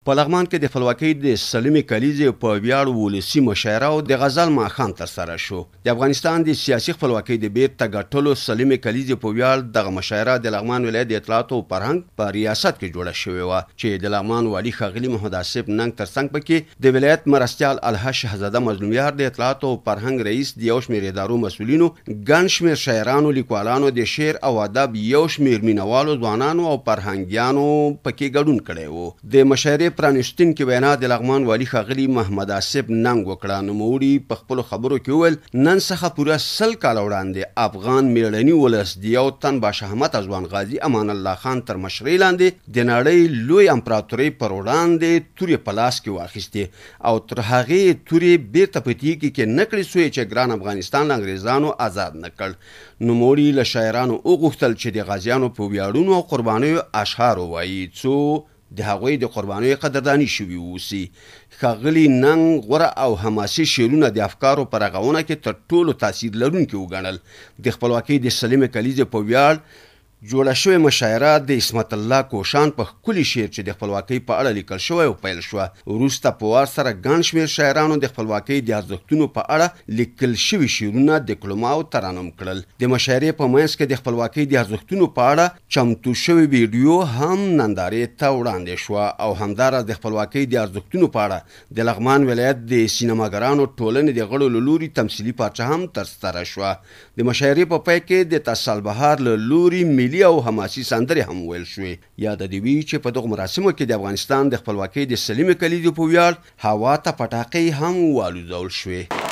په لغمان کې د خپلواکۍ د سلمې کلیزې په ویاړ ولسي مشاعره او د غزل ماښام ترسره شو. د افغانستان د سیاسي خپلواکۍ د بیرته ګټلو سلمې کلیزې په ویاړ دغه مشاعره د لغمان ولایت د اطلاعاتو او فرهنګ په ریاست کې جوړه شوې وه، چې د لغمان والي ښاغلي محمد آصف ننګ ترڅنګ پکې د ولایت مرستیال الحاج شهزاده مظلوم یار، د اطلاعاتو او فرهنګ رئیس، د یو شمېر ادارو مسؤلینو، ګڼ شمېر شاعرانو، لیکوالانو، د شعر او ادب یو شمېر مینوالو ځوانانو او فرهنګیانو پکې ګډون کړی و. د مشاعرې پرانیستونکې وینا د لغمان والي ښاغلي محمد آصف ننګ وکړه. نوموړي په خپلو خبرو کې وویل، نن څخه پوره 100 کاله وړاندې افغان میړني ولس د یو تن باشهامته ځوان غازي امان الله خان تر مشرۍ لاندې د نړۍ لوی امپراتورۍ پر وړاندې تورې په لاس کې واخیستې او تر هغې یې تورې بیرته په تیږې کې نه کړې څو یې چې ګران افغانستان له انګریزانو ازاد نه کړ. نوموړي له شاعرانو وغوښتل چې د غازیانو په ویاړونو او قربانیو اشعار ووایي، څو د هغوی د قربانیو قدرداني شوي اوسي. ښاغلي ننګ غوره او حماسي شعرونه د افکارو په رغونه کې تر ټولو تاثیر لرونکي وګڼل. د خپلواکۍ د سلمې کلیزې په ویاړ جوړه شوې مشاعره د عصمت الله کوشان په ښکلي شعر چې د خپلواکۍ په اړه لیکل شوی و پیل شوه. وروسته په وار سره ګڼ شمېر شاعرانو د خپلواکۍ د ارزښتونو په اړه لیکل شوي شعرونه دکلمه او ترنم کړل. د مشاعرې په منځ کې د خپلواکۍ د ارزښتونو په اړه چمتو شوې ویډیو هم نندارې ته وړاندې شوه او همداراز د خپلواکۍ د ارزښتونو په اړه د لغمان ولایت د سینماګرانو ټولنې د غړو له لوري تمثیلي پارچه هم ترسره شوه. د مشاعرې په پای کې د تسل بهار له لوري ملي او حماسي سندرې هم ویل شوې. یاده دې وي چې په دغو مراسمو کې د افغانستان د خپلواکۍ د سلمې کلیزې په ویاړ هوا ته پټاقۍ هم والوزول شوې.